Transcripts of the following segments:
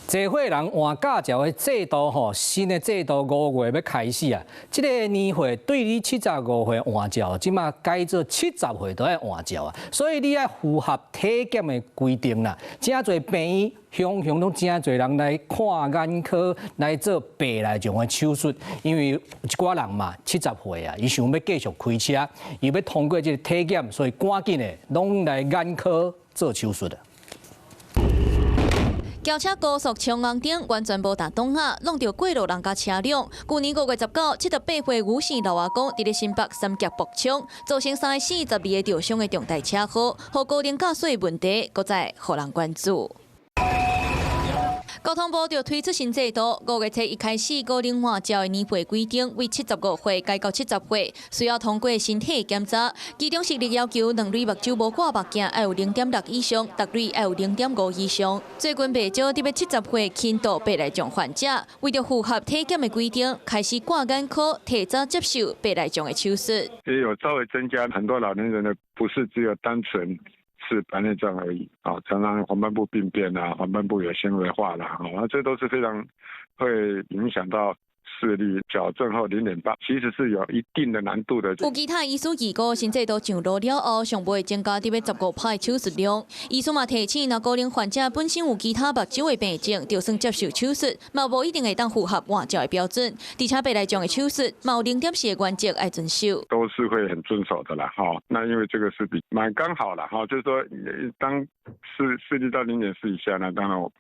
濟歲人換駕照的制度吼，新的制度5月欲開始啊！這个年歲對你75歲換照，這馬改做70歲都愛換照啊！所以你愛符合體檢的規定啦。誠濟病院雄雄攏誠濟人來看眼科來做白內障的手術，因為有一寡人嘛七十歲啊，伊想欲繼續開車，伊欲通過這个體檢，所以趕緊的攏來眼科做手術啊。轎車高速衝紅燈，完全無踏擋仔，挵著過路人佮車輛。舊年5月19，78歲吳姓老阿公佇咧新北三峽爆衝，造成三个死12个著傷的重大車禍，予高齡駕駛問題閣再予人關注。交通部就推出新制度，5月初一開始，高齡換照的年歲規定為75歲改到70歲，需要通過身體檢查。其中視力要求兩蕊目睭無掛目鏡愛有0.6以上，逐蕊愛有0.5以上。最近袂少特別70歲輕度白內障患者，為著符合體檢的規定，開始掛眼科提早接受白內障的手術。也有稍微增加很多老年人的，不是只有單純是白內障而已啊，常常黃斑部病變啊，黃斑部有纖維化啦，啊，這都是非常會影響到視力矯正後0.8，其實是有一定的難度的。有其他醫師預估新制度上路了後，上會增加佇咧15趴的手術量。醫師嘛提醒，若高齡患者本身有其他目睭的病症，就算接受手術，嘛無一定會當符合換照的標準。而且白內障的手術，嘛有0.4的原則愛遵守。都是會很遵守的啦，哈。那因為這個是比蠻剛好啦，哈，就是說當視力到0.4以下呢，當然我，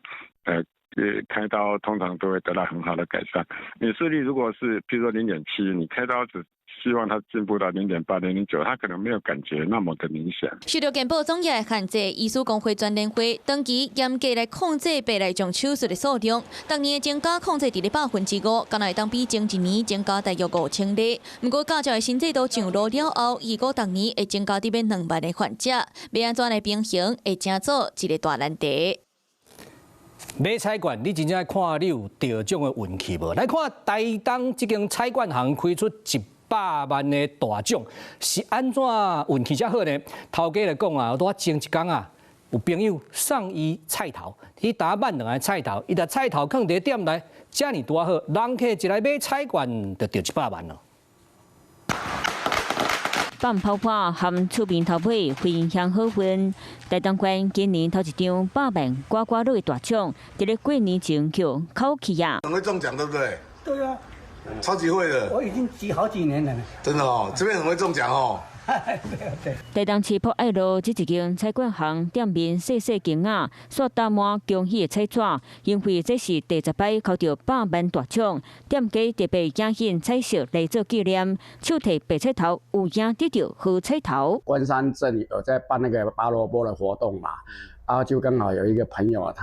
開刀通常都會得到很好的改善。你視力如果是，譬如說0.7，你開刀只希望它進步到0.8、0.9，他可能沒有感覺那麼的明顯。受著健保總額限制，醫師公會全聯會長期嚴格來控制白內障手術的數量，逐年的增加控制佇咧5%，敢若會當比前一年增加大約5000例。毋過駕照的新制度上路了後，預估逐年會增加佇咧2萬个患者，欲按怎來平衡，會成做一个大難題。買彩券，你真正愛看你有著獎的運氣無？來看台東這間彩券行開出100萬的大獎，是按怎運氣才好呢？頭家來講啊，拄仔前一工啊，有朋友送伊菜頭，去打辦兩个菜頭，伊共菜頭囥佇店內，遮爾拄仔好，人客一來買彩券就著100萬咯。放炮火含出面頭尾分享好運，台東縣今年頭一張百萬刮刮樂的大獎，佇咧過年前就扣去啊！很會中獎，對不對？對啊，超級會的。我已經集好幾年了。真的哦，這邊很會中獎哦。台東市博愛路這一間彩券行店面細細間仔，煞貼滿恭喜的彩紙，因為這是第十擺抽著百萬大獎，店家特別影印彩色來做紀念，手提白彩頭有影得著好彩頭。關山鎮有在辦那個拔蘿蔔的活動嘛，然後就剛好有一個朋友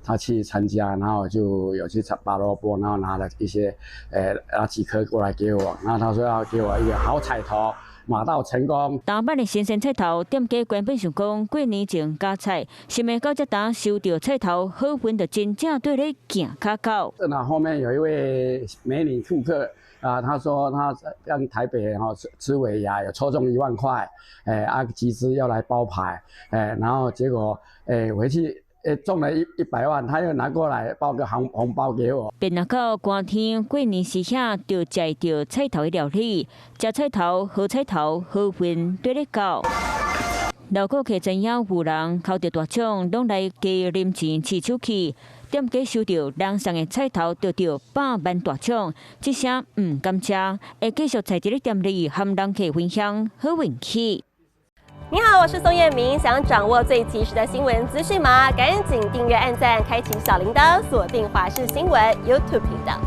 他去參加，然後就有去拔蘿蔔，然後拿了一些，拿幾顆過來給我，然後他說要給我一個好彩頭。馬到成功。當晚的新鮮菜頭，店家原本想講過年前加菜，想袂到這呾收著菜頭，好運就真正對咧行較到。正好後面有一位美女顧客啊，她說她在台北哈吃尾牙有抽中1萬塊，啊集資要來包牌，然後結果回去中了100萬，他又拿過來包個紅包給我。變若到寒天過年時遐，就食著菜頭的料理，食菜頭好彩頭好運對咧到。老顧客知影有人抽著大獎，攏來加零錢試手氣。店家收著人送的菜頭，得著百萬大獎，這聲毋感謝，會繼續在這个店裡和人客分享好運氣。你好，我是宋燕明。想掌握最及時的新聞資訊嗎？趕緊訂閱、按讚、開啟小鈴鐺，鎖定華視新聞 YouTube 頻道。